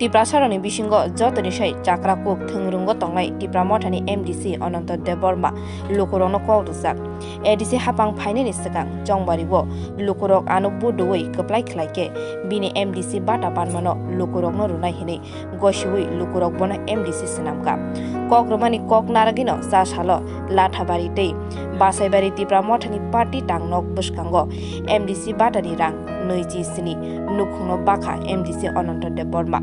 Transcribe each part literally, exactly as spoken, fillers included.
Tiprasarokni bisingo jotoni sai chakra kuk thwngrwngo tongnai Tipra Mothani M D C Ananto Debbarma lukurokno kok rwjak. A D C hapang phainani swkang Chongbario lukurok ano buduwi kwplai khlai khe bini M D C bata panmano lukurokno rwnai hwnwi gosiwi lukurok bono M D C swnamkha. Kok rwmani kok narwgwino cha salo Lathabari tei Basaibari Tipra Mothani party tangnok bwskango M D C batani rang nwichi sini nukhungno bakha M D C Ananto Debbarma.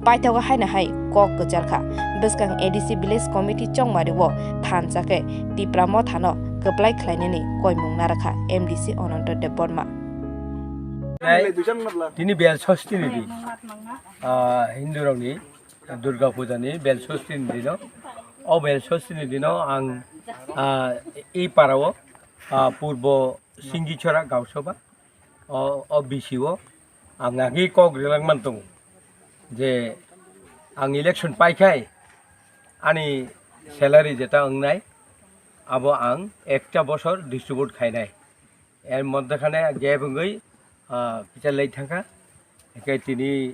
Paithago haino hai kok kwcharkha. Bwskang A D C Village Committee Chongmario thansa khe Tipra Mothano kwplai khlainani koimung narwkha M D C Ananto Debbarma. Tini bel sosti ni di, ah, Hindu rokni Durga Puja ni bel sosti ni dino, o bel sosti ni dino ang, ah, ei parao, ah, Purbo Singichora Gausabha, o, o B C o ang agi kok rilangman tongo je ang election paikhai ani salary jeta wngnai abo ang ekta bosor distribute khainai. Er moddhe khane gap wngwi, ah, kisa late thangkha. Hingke tini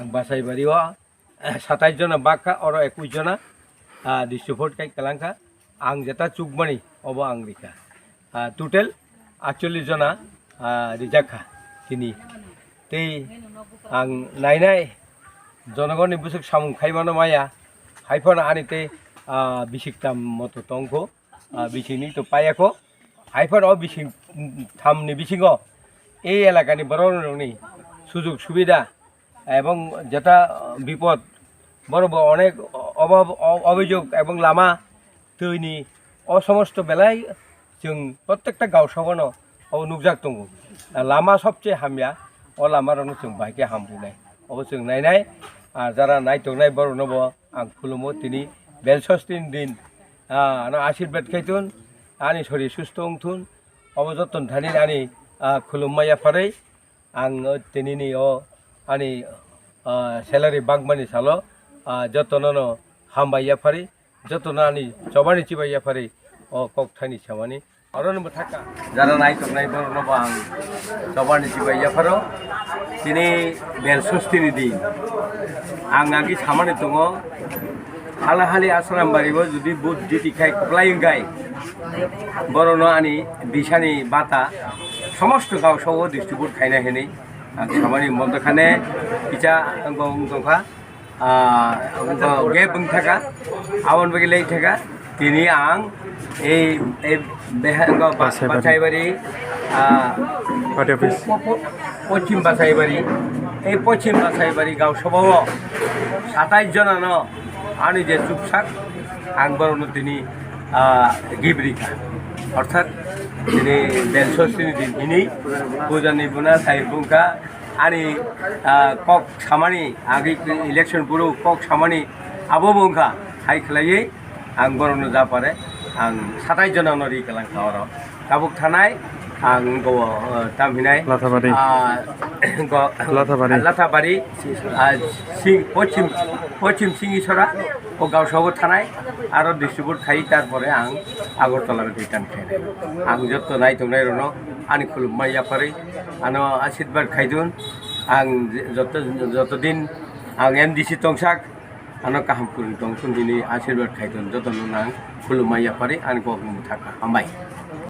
ang Basaibari o, eh, satais jona bakha, oro ekwis jona, ah, distribute kai kalangkha. Ang jeta chukmani obo ang rikha. Ah, total atchollis jona, ah, rijakha tini. Tei ang nainai jonogonni bwswk samung khaimano maya, haiphano ani tei, ah, bisik tam moto tongkho. Ah, bisingni to payakho. Haiphano o bising, mm, thamni bisingo ei elakani bororokni sujog subida ebong jeta, ah, bipod, borok bo onek obab, o-, obijog ebong lama twini o somosto belai chwng prottekta gaosagano obo nukjak tongo. Ah, lama sobse hamya, o lamarokno chwng bahai khe hamrwnai. Obo chwng nainai, ah, jara naitongnai borokno bo ang khulumo tini bel sostini din. Ah, ano ashirbad khaitun, ani sori susto wngthun, obo jottoni thani ani, ah, khulumma yapharwi ang o tinini o ani, ah, salary bakmani salo, ah, jotono no hambai yapharwi, jotono ani chobani chibai yapharwi o kok thani samani. Oro no bwthaka. Jara naitongnai borokno bo ang chobani chibai yapharo. Tini bel sostini din. Ang agi samani tongo. Halahali Asram bari o jodi vote jiti khai kwplai wngkhai, borokno ani bisani bata somosto gaosao distribute khaina hinwi ang samani mondo khane kisa wngkha. Ah, wngkha gap wngthaka, aboni bagwi late thaka. Tini ang ei, ei beha-, wngkha ba-, Basaibari. Basaibari, ah, Party office. Po-, po-, Pochim Basaibari, ei Pochim Basaibari gaosabao satais jonano ani je chuksak ang borokno tini, ah, gift rikha. Orthat tini bel sostini din hini pujani buna sai bungkha. Ani, ah, kok samani, agi election buru kok samani abo bo wngkha, hai khlaiwi ang borokno ja pare, ang satais jonano ri kalang kha oro. Tabuk thanai, ang go, ah, tam hinai, Lathabari. Ah, go, Lathabari. Lathabari, ah, Sing-, Pochim, Pochim Singisora, o gaosao thanai, aro distribute khai, tarpore ang Agartala return khainai. Ang jotto naitongnai rokno ani khulumma yapharwi, ano ashirbad khaidun, ang joto, joto din ang M D C tongsak, ano kaham kwrwng tongthun hini ashirbad khaidun, jotono ang khulumma yapharwi ani kok mwthaka. Hambai.